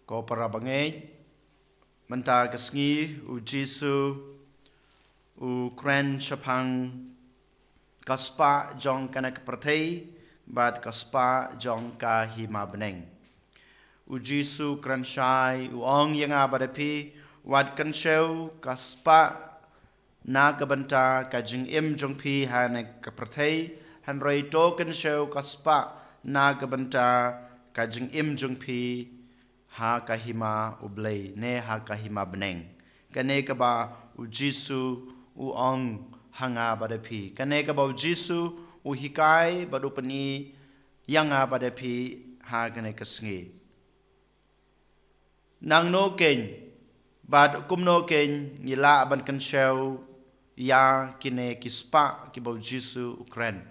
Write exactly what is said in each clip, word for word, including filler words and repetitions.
Ko para bangeit, mynta ka sngi u Jisu u kren shaphang ka spah jong kane ka pyrthei bad ka spah jong ka hima bneng. U Jisu kren shai, u ong ïa nga bad ïa phi, wat kynshew ka spah na ka bynta ka jingim jong phi ha kane ka pyrthei, hynrei to kynshew ka spah na ka bynta ka jingim jong phi ha ka hima U Blei, ne ha ka hima bneng. Kane kaba u Jisu u ong ha nga bad ïa phi. Kane kaba u Jisu u hikai bad u pyni ïa nga bad ïa phi ha kane ka sngi. Nangno keiñ, bad kumno keiñ ngi lah ban kynshew ïa kine ki spah kiba u Jisu u kren.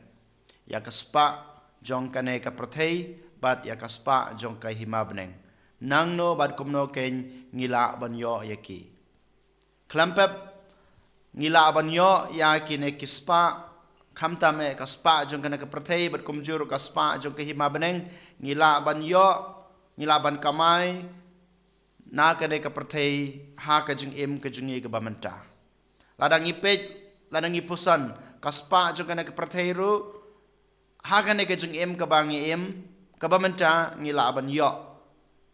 Ïa ka spah jong kane ka pyrthei, bad ïa ka spah jong ka hima bneng. Nangno bad kumno keiñ ngi lah ban ïoh ïa ki. Khlem pep, ngi lah ban ïoh ïa kine ki spah, khamtam eh ka spah jong kane ka pyrthei, bad kumjuh ruh ka spah jong ka hima bneng, ngi lah ban ïoh, ngi lah ban kamai na kane ka pyrthei ha ka jingim ka jong ngi kaba mynta. Lada ngi peit, lada ngi pyrshang, ka spah jong kane ka pyrthei ruh, ha kane ka jingim kaba ngi im, kaba mynta ngi lah ban ïoh.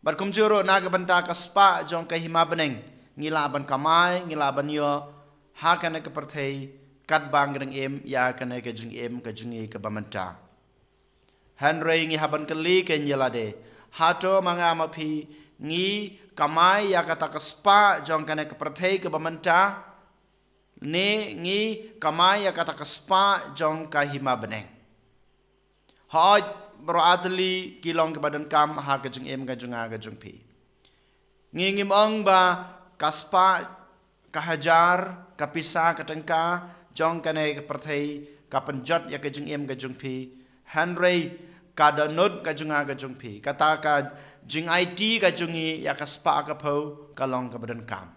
Bad kumjuh ruh na ka bynta ka spah jong ka hima bneng, ngi lah ban kamai, ngi lah ban ïoh ha kane ka pyrthei katba ngi dang im ïa kane ka jingim ka jong ngi kaba mynta. Hynrei ngi hap ban kylli keiñ ïa lade, hato ma nga ma phi ngi kamai ïa kata ka spah jong kane ka pyrthei kaba mynta, ne ngi kamai ïa kata ka spah jong ka hima bneng? Hooid, baroh artylli ki long kiba donkam ha ka jingim ka jong nga ka jong phi. Ngi ngim ong ba ka spah, ka hajar, ka pisa, ka tyngka jong kane ka pyrthei ka pynjot ïa ka jingim ka jong phi. Hynrei ka dohnud ka jong nga ka jong phi, kata ka jingaiti ka jong ngi ïa ka spah ka phew, ka long kaba donkam.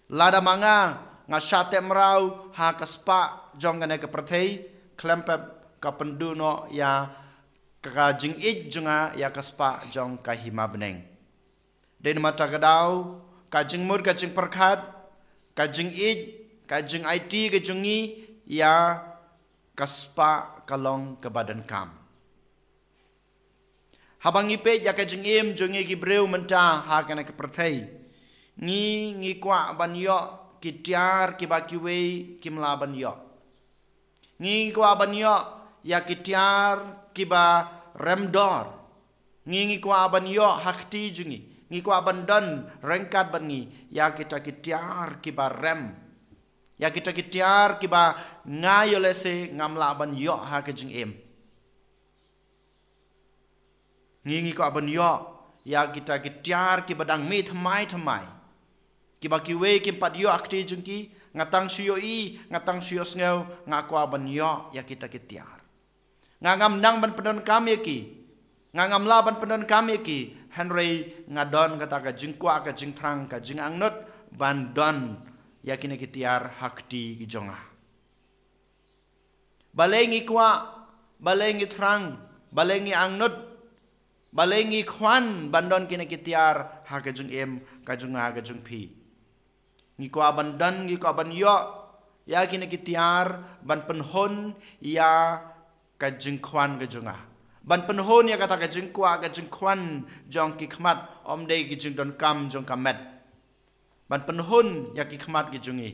Lada ma nga nga shah teh mraw ha ka spah jong kane ka pyrthei, khlem pep ka pynduh noh ïa ka jingïeit jong nga ïa ka spah jong ka hima bneng. Dei namar kata ka daw, ka jingmut, ka jingpyrkhat, ka jingïeit, ka jingaiti ka jong ngi ïa ka spah ka long kaba donkam. Haba ngi peit ïa ka jingim jong ngi ki briew mynta ha kane ka pyrthei, ngi, ngi kwah ban ïoh ki tiar kiba kiwei kim lah ban ïoh. Ngi, ngi kwah ban ïoh ïa ki tiar kiba rem dor. Ngi, ngi kwah ban ïoh ha kti jong ngi, ngi kwah ban don ryngkat bad ngi ïa kita ki tiar kiba rem, ïa kita ki tiar kiba nga ïoh lehse ngam lah ban ïoh ha ka jingim. Ngi, ngi kwah ban ïoh ïa kita ki tiar kiba dang mih thymmai thymmai, kiba kiwei kim pat ïoh ha kti jong ki. Nga tang shu ïohi, nga tang shu ïohsngew, nga kwah ban ïoh ïa kita ki tiar. Nga ngam nang ban pyndonkam ïa ki, nga ngam lah ban pyndonkam ïa ki, hynrei nga don kata ka jingkwah, ka jingthrang, ka jingangnud ban don ïa kine ki tiar ha kti ki jong nga. Balei ngi kwah, balei ngi thrang, balei ngi angnud, balei ngi khwan ban don kine ki tiar ha ka jingim ka jong nga ka jong phi? Ngi kwah ban don, ngi kwah ban ïoh ïa kine ki tiar ban pynhun ïa ka jingkhwan ka jong nga, ban pynhun ïa kata ka jingkwah, ka jingkhwan jong ki khmat, ym dei ki jingdonkam jong ka met, ban pynhun ïa ki khmat ki jong ngi.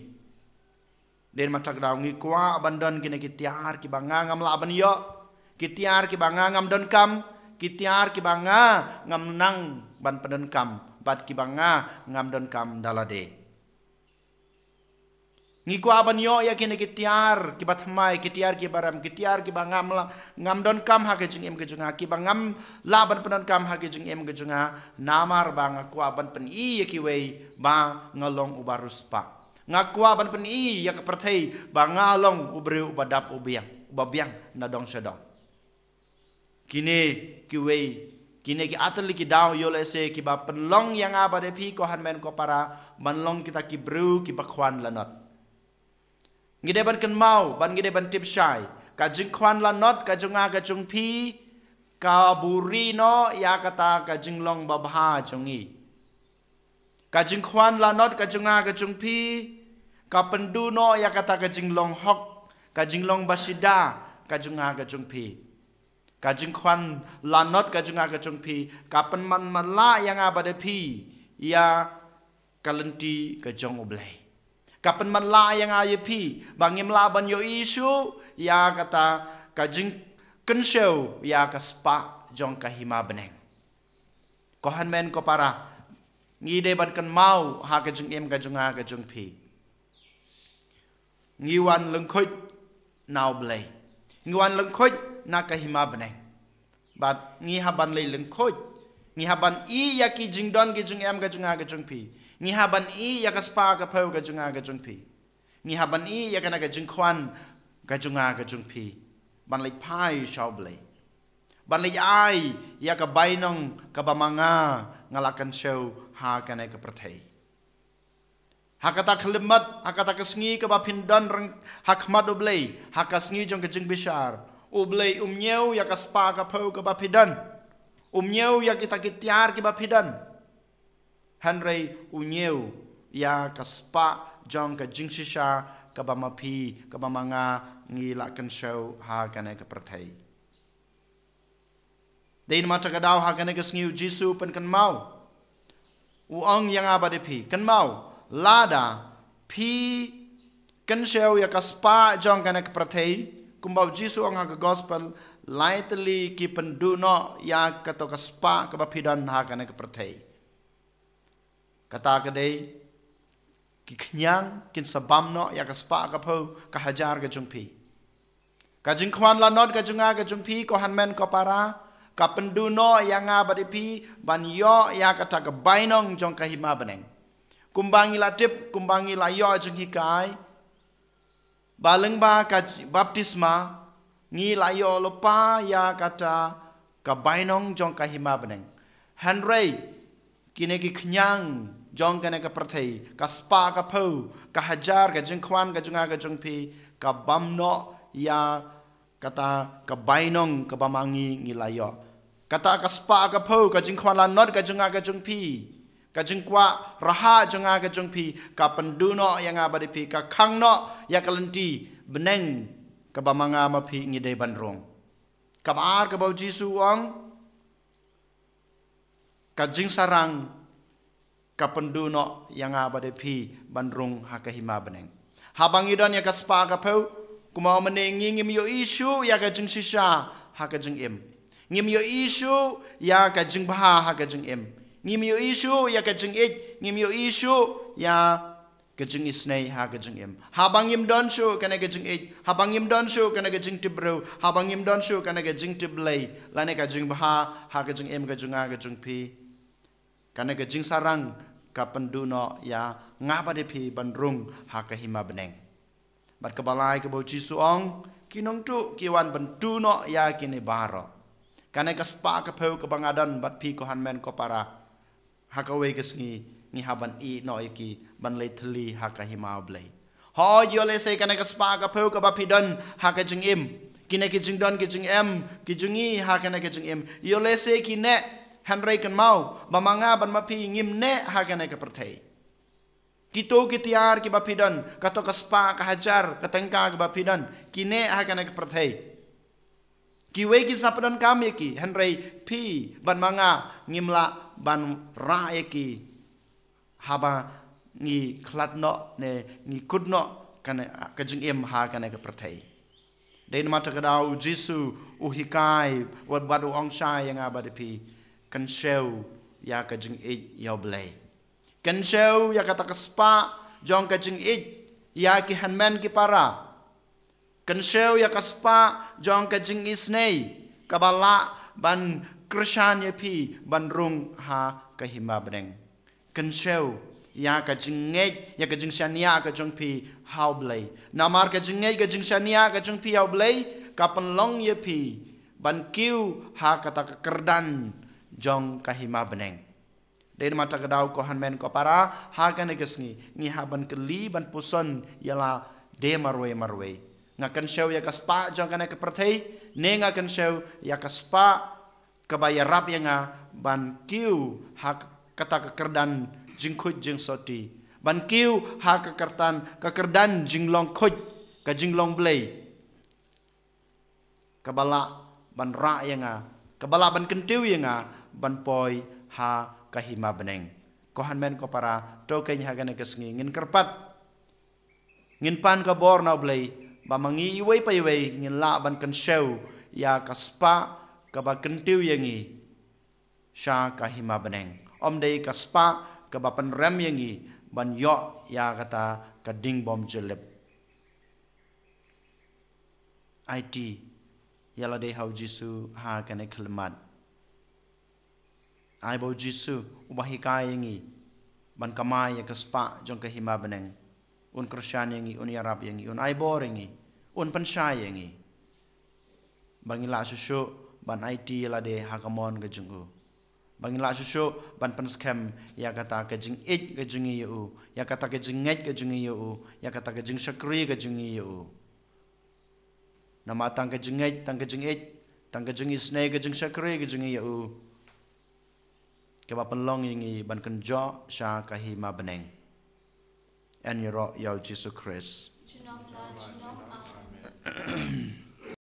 Dei namar kata ka daw ngi kwah ban don kine ki tiar kiba nga ngam lah ban ïoh, ki tiar kiba nga ngam donkam, ki tiar kiba nga ngam nang ban pyndonkam, bad kiba nga ngam donkam da lade. Ngi kwah ban ïoh ïa kine ki tiar kiba thymmai, ki tiar kiba rem, ki tiar kiba ngam lah, ngam donkam ha ka jingim ka jong nga, kiba ngam lah ban pyndonkam ha ka jingim ka jong nga, namar ba nga kwah ban pyni ïa kiwei ba nga long uba riewspah. Nga kwah ban pyni ïa ka pyrthei ba nga long u briew uba dap, u biang, uba biang na dong sha dong. Kine kiwei, kine ki artylli ki daw ïoh lehse kiba pynlong ïa nga bad ïa phi, ko hynmen ko para, ban long kita ki briew kiba khwan lanot. Ngi dei ban kynmaw, ban, ngi dei ban tip shai, ka jingkhwan lanot ka jong nga ka jong phi, ka buri noh ïa kata ka jinglong babha jong ngi. Ka jingkhwan lanot ka jong nga ka jong phi ka pynduh noh ïa kata ka jinglong hok, ka jinglong bashida ka jong nga ka jong phi. Ka jingkhwan lanot ka jong nga ka jong phi ka pynman matlah ïa nga bad ïa phi ïa ka lynti ka jong U Blei. Ka pynman matlah ïa nga ïa phi ba ngim lah ban ïohi shuh ïa kata ka jingkynshew ïa ka spah jong ka hima bneng. Ko hynmen ko para, ngi dei ban kynmaw ha ka jingim ka jong nga ka jong phi. Ngi wan lyngkhuid na U Blei. Ngi wan lyngkhuid na ka hima bneng. Bad ngi hap ban leit lyngkhuid. Ngi hap ban ïeh ïa ki jingdon ki jingem ka jong nga ka jong phi. Ngi hap ban ïeh ïa ka spah ka phew ka jong nga ka jong phi. Ngi hap ban ïeh ïa kane ka jingkhwan ka jong nga ka jong phi. Ban leit phai sha U Blei. Ban leit ai ïa ka bainong kaba ma nga nga la kynshew ha kane ka pyrthei. Ha kata ka khyllipmat, ha kata ka sngi kaba phin don ryngkat ha khmat U Blei, ha ka sngi jong ka jingbishar, U Blei um ñiew ïa ka spah ka phew kaba phi don. Um ñiew ïa kita ki tiar kiba phi don. Hynrei u ñiew ïa ka spah jong ka jingshisha kaba ma phi, kaba ma nga ngi la kynshew ha kane ka pyrthei. Dei namar kata ka daw ha kane ka sngi U Jisu u pynkynmaw. U ong ïa nga bad ïa phi, kynmaw, lada phi kynshew ïa ka spah jong kane ka pyrthei, kumba U Jisu u ong ha ka gospel, lai tylli ki pynduh noh ïa kato ka spah kaba phi don ha kane ka pyrthei. Kata ka dei, ki khñiang kin sa bam noh ïa ka spah ka phew ka hajar ka jong phi. Ka jingkhwan lanot ka jong nga ka jong phi, ko hynmen ko para, ka pynduh noh ïa nga bad ïa phi ban ïoh ïa kata ka bainong jong ka hima bneng. Kumba ngi la tip, kumba ngi la ïoh jinghikai, ba lyngba ka j-, baptisma, ngi la ïoh lypa ïa kata ka bainong jong ka hima bneng. Hynrei kine ki khñiang jong kane ka pyrthei, ka spah ka phew, ka hajar, ka jingkhwan ka jong nga ka jong phi, ka bam noh ïa kata ka bainong kaba ma ngi ngi la ïoh. Kata ka spah ka phew, ka jingkhwan lanot ka jong nga ka jong phi, ka jingkwah raha jong nga ka jong phi, ka pynduh noh ïa nga bad ïa phi, ka khang noh ïa ka lynti bneng kaba ma nga ma phi ngi dei ban rung. Kaba ar, kaba U Jisu u ong, ka jingsarang ka pynduh noh ïa nga bad ïa phi ban rung ha ka hima bneng. Haba ngi don ïa ka spah ka phew, kumba ong mynne, ngi ngim ïohi shuh ïa ka jingshisha ha ka jingim. Ngim ïohi shuh ïa ka jingbha ha ka jingim. Ngim ïohi shuh ïa ka jingïeit, ngim ïohi shuh ïa ka jingisynei ha ka jingim. Haba ngim don shuh kane ka jingïeit, haba ngim don shuh kane ka jingtip briew, haba ngim don shuh kane ka jingtip Blei, lane ka jingbha ha ka jingim ka jong nga ka jong phi, kane ka jingsarang ka pynduh noh ïa nga bad ïa phi ban rung ha ka hima bneng. Bad kaba lai, kaba U Jisu u ong, ki nongtuh ki wan ban tuh noh ïa kine baroh. Kane ka spah ka phew kaba nga don bad phi, ko hynmen ko para, ha kawei ka sngi ngi hap ban ïeh noh ïa ki ban leit thylli ha ka hima U Blei. Hooid, ïoh lehse kane ka spah ka phew kaba phi don ha ka jingim, kine ki jingdon ki jingem ki jong ngi ha kane ka jingim, ïoh lehse ki neh, hynrei kynmaw ba ma nga bad ma phi ngim neh ha kane ka pyrthei. Kito ki tiar kiba phi don, kato ka spah ka hajar ka tyngka kiba phi don, ki neh ha kane ka pyrthei. Kiwei kin sa pyndonkam ïa ki, hynrei phi bad ma nga ngim lah ban rah ïa ki haba ngi khlad noh ne ngi kut noh kane ka jingim ha kane ka pyrthei. Dei namar kata ka daw U Jisu u hikai bad, bad u ong shai ïa nga bad ïa phi, kynshew ïa ka jingïeit ïa U Blei. Kynshew ïa kata ka spah jong ka jingïeit ïa ki hynmen ki para. Kynshew ïa ka spah jong ka jingisynei kaba lah ban kyrshan ïa phi ban rung ha ka hima bneng. Kynshew ïa ka jingngeit, ïa ka jingshaniah ka jong phi ha U Blei. Namar ka jingngeit, ka jingshaniah ka jong phi ha U Blei ka pynlong ïa phi ban kiew ha kata ka kyrdan jong ka hima bneng. Dei namar kata ka daw, ko hynmen ko para, ha kane ka sngi ngi hap ban kylli ban puson ïa lade marwei marwei. Nga kynshew ïa ka spah jong kane ka pyrthei, ne nga kynshew ïa ka spah kaba ïarap ïa nga ban kiew ha kata ka kyrdan jingkhuid jingsoti, ban kiew ha ka kyrdan, ka kyrdan jinglong khuid, ka jinglong Blei, kaba lah ban rah ïa nga, kaba lah ban kyntiew ïa nga ban poi ha ka hima bneng. Ko hynmen ko para, to keiñ ha kane ka sngi ngin kyrpad, ngin pan ka bor na U Blei, ba ma ngi iwei pa iwei ngin lah ban kynshew ïa ka spah kaba kyntiew ïa ngi sha ka hima bneng. Ym dei ka spah kaba pynrem ïa ngi ban ïoh ïa kata ka ding bym jyllip. Aiti ïa lade ha U Jisu ha kane ka khyllipmat. Ai ba U Jisu uba hikai ïa ngi ban kamai ïa ka spah jong ka hima bneng un kyrshan ïa ngi, un ïarap ïa ngi, un ai bor ïa ngi, un pynshai ïa ngi, ba ngin lah shuh shuh ban aiti ïa lade ha ka mon ka jong U, ba ngin lah shuh shuh ban pynskhem ïa kata ka jingïeit ka jong ngi ïa U, ïa kata ka jingngeit ka jong ngi ïa U, ïa kata ka jingshakri ka jong ngi ïa U. Namar tang ka jingngeit, tang ka jingïeit, tang ka jingisynei, ka jingshakri ka jong ngi ïa U, kaba pynlong ïa ngi ban kynjoh sha ka hima bneng. Yn ïaroh ïa U Jisu Khrist. Junom la junom. Amen.